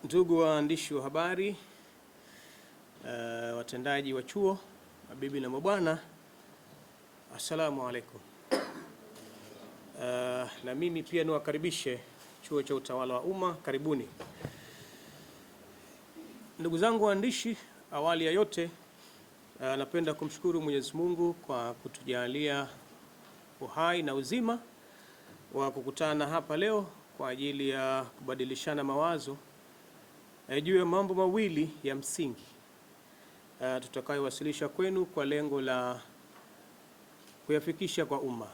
Ndugu waandishi wa habari, watendaji wa chuo, mabibi na mabwana, assalamu alaikum. Na mimi pia niwakaribishe Chuo cha Utawala wa Umma, karibuni. Ndugu zangu waandishi, awali ya yote napenda kumshukuru Mwenyezi Mungu kwa kutujalia uhai na uzima wa kukutana hapa leo kwa ajili ya kubadilishana mawazo juu ya mambo mawili ya msingi tutakayowasilisha kwenu kwa lengo la kuyafikisha kwa umma.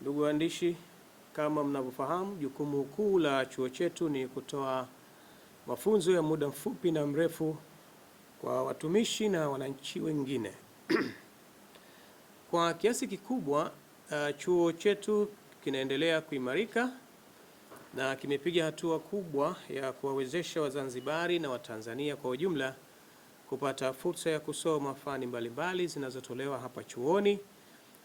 Ndugu waandishi, kama mnavyofahamu, jukumu kuu la chuo chetu ni kutoa mafunzo ya muda mfupi na mrefu kwa watumishi na wananchi wengine. Kwa kiasi kikubwa chuo chetu kinaendelea kuimarika na kimepiga hatua kubwa ya kuwawezesha Wazanzibari na Watanzania kwa ujumla kupata fursa ya kusoma fani mbalimbali zinazotolewa hapa chuoni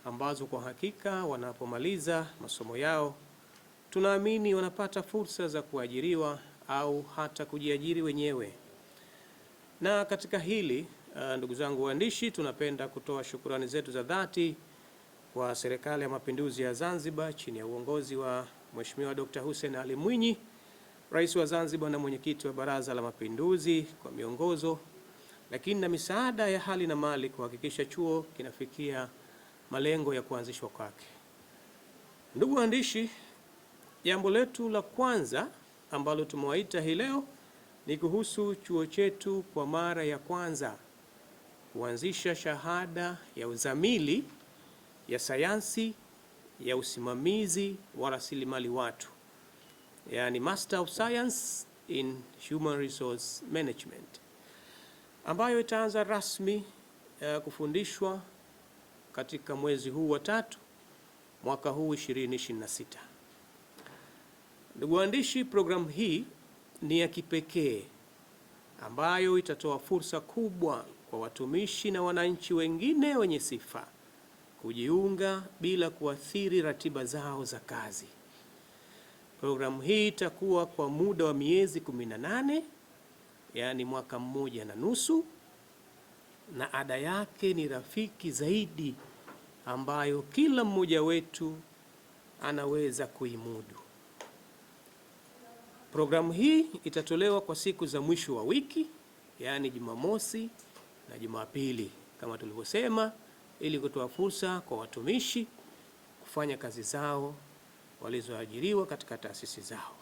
ambazo kwa hakika wanapomaliza masomo yao tunaamini wanapata fursa za kuajiriwa au hata kujiajiri wenyewe. Na katika hili ndugu zangu waandishi, tunapenda kutoa shukurani zetu za dhati kwa Serikali ya Mapinduzi ya Zanzibar chini ya uongozi wa Mheshimiwa Dr. Hussein Ali Mwinyi, Rais wa Zanzibar na mwenyekiti wa Baraza la Mapinduzi kwa miongozo, lakini na misaada ya hali na mali kuhakikisha chuo kinafikia malengo ya kuanzishwa kwake. Ndugu waandishi, jambo letu la kwanza ambalo tumewaita hii leo ni kuhusu chuo chetu kwa mara ya kwanza kuanzisha shahada ya uzamili ya sayansi ya usimamizi wa rasilimali watu, yani Master of Science in Human Resource Management, ambayo itaanza rasmi kufundishwa katika mwezi huu wa tatu mwaka huu 2026. Ndugu waandishi, programu hii ni ya kipekee ambayo itatoa fursa kubwa kwa watumishi na wananchi wengine wenye sifa kujiunga bila kuathiri ratiba zao za kazi. Programu hii itakuwa kwa muda wa miezi 18, yaani mwaka mmoja na nusu, na ada yake ni rafiki zaidi ambayo kila mmoja wetu anaweza kuimudu. Programu hii itatolewa kwa siku za mwisho wa wiki, yaani Jumamosi na Jumapili kama tulivyosema, ili kutoa fursa kwa watumishi kufanya kazi zao walizoajiriwa katika taasisi zao.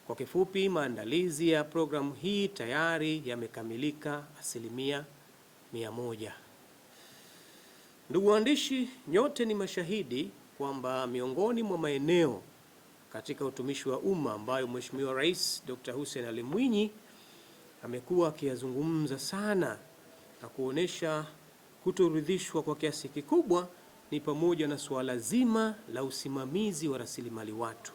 Kwa kifupi, maandalizi ya programu hii tayari yamekamilika 100%. Ndugu waandishi, nyote ni mashahidi kwamba miongoni mwa maeneo katika utumishi wa umma ambayo Mheshimiwa Rais Dr. Hussein Ali Mwinyi amekuwa akiyazungumza sana na kuonesha kutoridhishwa kwa kiasi kikubwa ni pamoja na suala zima la usimamizi wa rasilimali watu.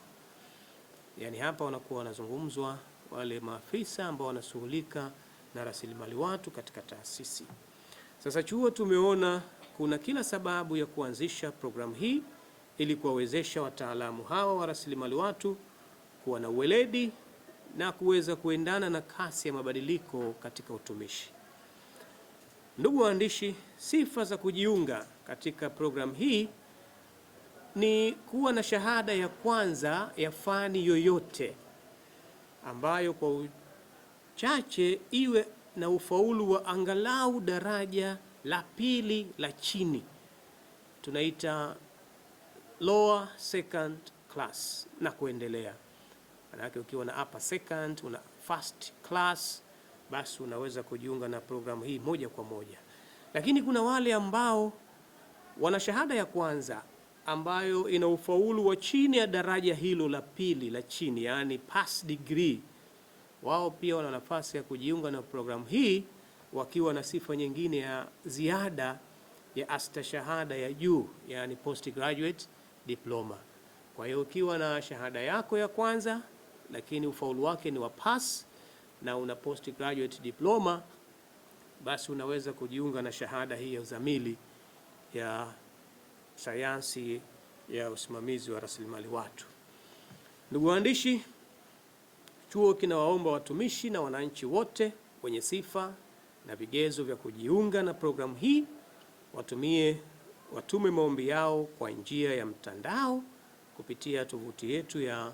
Yaani hapa wanakuwa wanazungumzwa wale maafisa ambao wanashughulika na rasilimali watu katika taasisi. Sasa chuo tumeona kuna kila sababu ya kuanzisha programu hii ili kuwawezesha wataalamu hawa wa rasilimali watu kuwa na uweledi na kuweza kuendana na kasi ya mabadiliko katika utumishi. Ndugu waandishi, sifa za kujiunga katika programu hii ni kuwa na shahada ya kwanza ya fani yoyote ambayo kwa uchache iwe na ufaulu wa angalau daraja la pili la chini, tunaita lower second class na kuendelea. Maana ukiwa na upper second, una first class, basi unaweza kujiunga na programu hii moja kwa moja. Lakini kuna wale ambao wana shahada ya kwanza ambayo ina ufaulu wa chini ya daraja hilo la pili la chini, yaani pass degree. Wao pia wana nafasi ya kujiunga na programu hii wakiwa na sifa nyingine ya ziada ya astashahada ya juu, yaani postgraduate diploma. Kwa hiyo ukiwa na shahada yako ya kwanza lakini ufaulu wake ni wa pass na una postgraduate diploma, basi unaweza kujiunga na shahada hii ya uzamili ya sayansi ya usimamizi wa rasilimali watu. Ndugu waandishi, Chuo kinawaomba watumishi na wananchi wote wenye sifa na vigezo vya kujiunga na programu hii watume maombi yao kwa njia ya mtandao kupitia tovuti yetu ya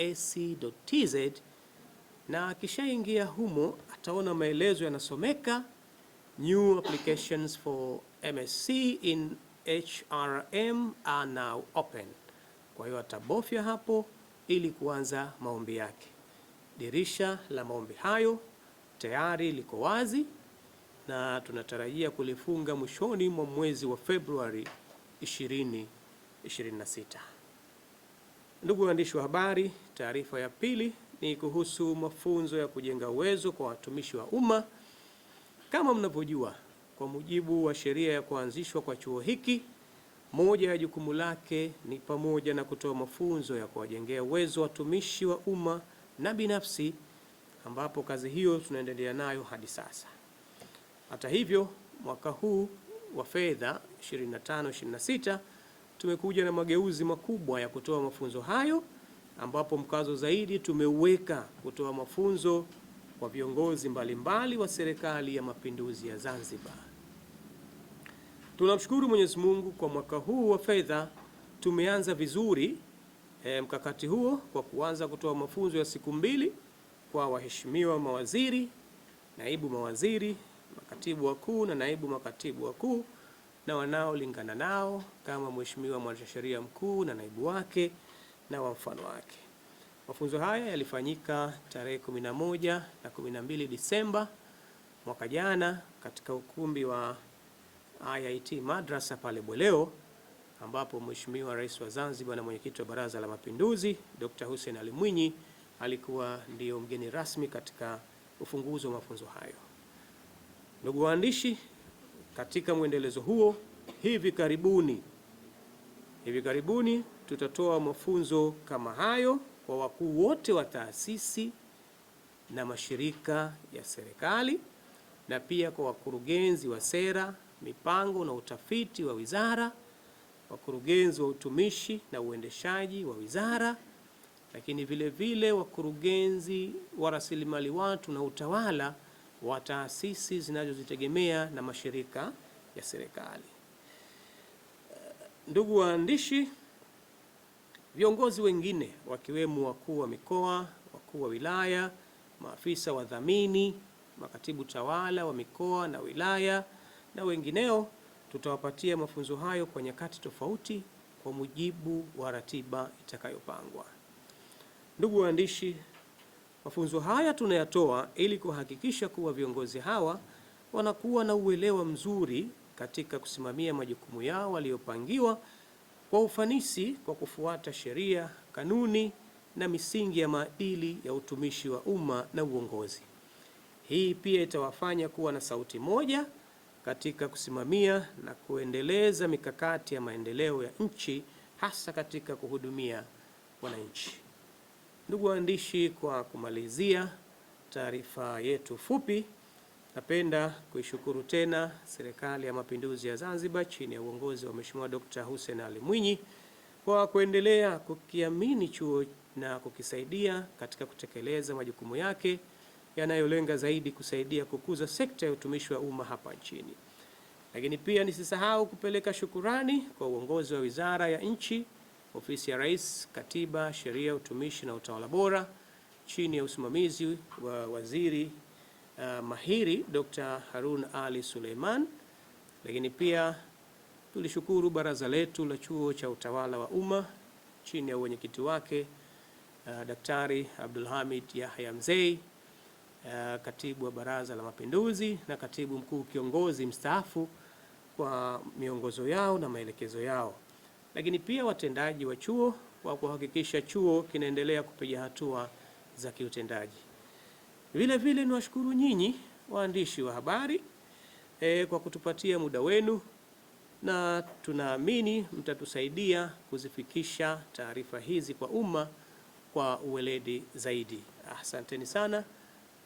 www.ipa.ac.tz, na akishaingia humo ataona maelezo yanasomeka New applications for MSc in HRM are now open. Kwa hiyo atabofya hapo ili kuanza maombi yake. Dirisha la maombi hayo tayari liko wazi na tunatarajia kulifunga mwishoni mwa mwezi wa Februari 2026. Ndugu waandishi wa habari, taarifa ya pili ni kuhusu mafunzo ya kujenga uwezo kwa watumishi wa umma. Kama mnavyojua, kwa mujibu wa sheria ya kuanzishwa kwa chuo hiki, moja ya jukumu lake ni pamoja na kutoa mafunzo ya kuwajengea uwezo watumishi wa umma na binafsi, ambapo kazi hiyo tunaendelea nayo hadi sasa. Hata hivyo, mwaka huu wa fedha 25/26 tumekuja na mageuzi makubwa ya kutoa mafunzo hayo, ambapo mkazo zaidi tumeuweka kutoa mafunzo kwa viongozi mbalimbali wa Serikali ya Mapinduzi ya Zanzibar. Tunamshukuru Mwenyezi Mungu kwa mwaka huu wa fedha tumeanza vizuri mkakati huo kwa kuanza kutoa mafunzo ya siku 2 kwa waheshimiwa mawaziri, naibu mawaziri, makatibu wakuu na naibu makatibu wakuu na wanaolingana nao kama Mheshimiwa Mwanasheria Mkuu na naibu wake na wa mfano wake. Mafunzo haya yalifanyika tarehe 11 na 12 Disemba mwaka jana katika ukumbi wa IIT Madrasa pale Bweleo, ambapo Mheshimiwa Rais wa Zanzibar na Mwenyekiti wa Baraza la Mapinduzi Dr. Hussein Ali Mwinyi alikuwa ndiyo mgeni rasmi katika ufunguzi wa mafunzo hayo. Ndugu waandishi, katika mwendelezo huo, hivi karibuni tutatoa mafunzo kama hayo kwa wakuu wote wa taasisi na mashirika ya serikali na pia kwa wakurugenzi wa sera, mipango na utafiti wa wizara, wakurugenzi wa utumishi na uendeshaji wa wizara, lakini vile vile wakurugenzi wa rasilimali watu na utawala wa taasisi zinazozitegemea na mashirika ya serikali. Ndugu waandishi, viongozi wengine wakiwemo wakuu wa mikoa, wakuu wa wilaya, maafisa wadhamini, makatibu tawala wa mikoa na wilaya na wengineo, tutawapatia mafunzo hayo kwa nyakati tofauti kwa mujibu wa ratiba itakayopangwa. Ndugu waandishi, mafunzo haya tunayatoa ili kuhakikisha kuwa viongozi hawa wanakuwa na uelewa mzuri katika kusimamia majukumu yao waliopangiwa kwa ufanisi kwa kufuata sheria, kanuni na misingi ya maadili ya utumishi wa umma na uongozi. Hii pia itawafanya kuwa na sauti moja katika kusimamia na kuendeleza mikakati ya maendeleo ya nchi, hasa katika kuhudumia wananchi. Ndugu waandishi, kwa kumalizia taarifa yetu fupi, napenda kuishukuru tena Serikali ya Mapinduzi ya Zanzibar chini ya uongozi wa Mheshimiwa Dr. Hussein Ali Mwinyi kwa kuendelea kukiamini chuo na kukisaidia katika kutekeleza majukumu yake yanayolenga zaidi kusaidia kukuza sekta ya utumishi wa umma hapa nchini. Lakini pia nisisahau kupeleka shukurani kwa uongozi wa Wizara ya Nchi, Ofisi ya Rais, Katiba, Sheria, Utumishi na Utawala Bora chini ya usimamizi wa Waziri mahiri Dr. Harun Ali Suleiman. Lakini pia tulishukuru baraza letu la Chuo cha Utawala wa Umma chini ya uwenyekiti wake Daktari Abdulhamid Yahya Mzei, katibu wa Baraza la Mapinduzi na katibu mkuu kiongozi mstaafu kwa miongozo yao na maelekezo yao. Lakini pia watendaji wa chuo kwa kuhakikisha chuo kinaendelea kupiga hatua za kiutendaji. Vile vile niwashukuru nyinyi waandishi wa habari kwa kutupatia muda wenu, na tunaamini mtatusaidia kuzifikisha taarifa hizi kwa umma kwa uweledi zaidi. Asanteni sana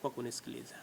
kwa kunisikiliza.